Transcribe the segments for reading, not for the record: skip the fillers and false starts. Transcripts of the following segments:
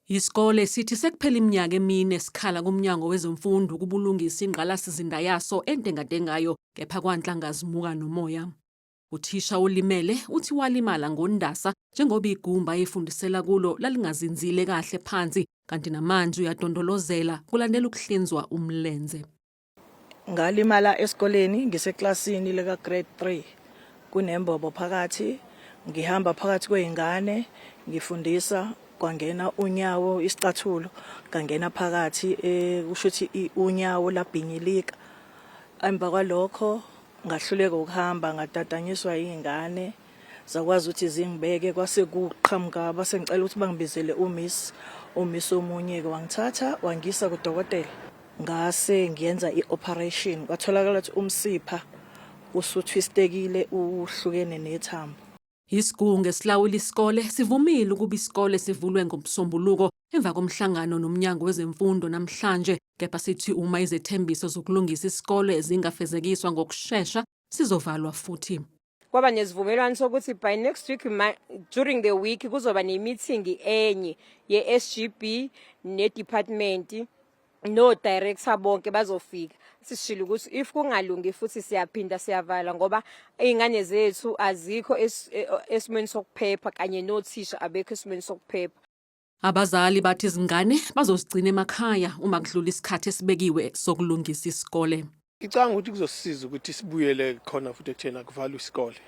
Isikole sithi sekuphela iminyaka emine sikhala kuMnyango wezeMfundo ukuba ulungise ingqalasizinda yaso entengantengayo kepha kwanhlanga zimuka nomoya. Uthisha olimele uthi walimala ngoNdasa njengoba igumbi ayefundisela kulo lalingazinzile kahle phansi kanti namanje uyadondolozela kulandela ukuhlinzwa umlenze. Ngalimala esikoleni ngiseklasini lika grade 3 kunembobo phakathi ngihamba phakathi kwezingane ngifundisa kwangena unyawo isicathulo ngangena phakathi eh, kusho ukuthi unyawo labhinyilika emva kwalokho ngahluleka ukuhamba ngatatanyiswa izingane zakwazi ukuthi zingibeke kwase kuqhamuka base ngicela ukuthi bangibizele umiss umiss omunye-ke wangithatha wangisa kudokotela ngase ngiyenza i-operation kwatholakala ukuthi umsipha usuthwistekile uhlukene nethambo. Isigungu esilawula isikole sivumile ukuba isikole sivulwe ngoMsombuluko emva komhlangano noMnyango wezeMfundo namhlanje kepha sithi uma izethembiso zokulungisa isikole zingafezekiswa ngokushesha sizovalwa futhi. Kwaba nesivumelwano sokuthi by next week during the week kuzoba ne-meeting enye ye-SGB ne-department no-director bonke bazofika. Sishilo ukuthi if kungalungi futhi siyaphinda siyavala ngoba iy'ngane zethu azikho esimweni sokuphepha kanye nothisha abekho esimweni sokuphepha. Abazali bathi izingane bazozigcina emakhaya uma kudlula isikhathi esibekiwe sokulungisa isikole. Ngicabanga ukuthi kuzosisiza ukuthi sibuyele khona futhi ekutheni akuvalwe isikole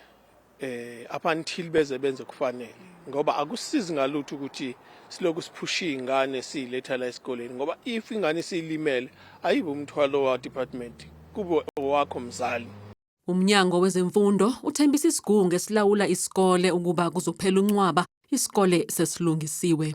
up until beze benze kufanele ngoba akusizi ngalutho ukuthi siloku siphusha iy'ngane siyiletha la esikoleni ngoba if ingane isiyilimele ayibe umthwalo wa department kube owakho mzali. Umnyango wezeMfundo uthembisa isigungu esilawula isikole ukuba kuzophela uNcwaba isikole sesilungisiwe.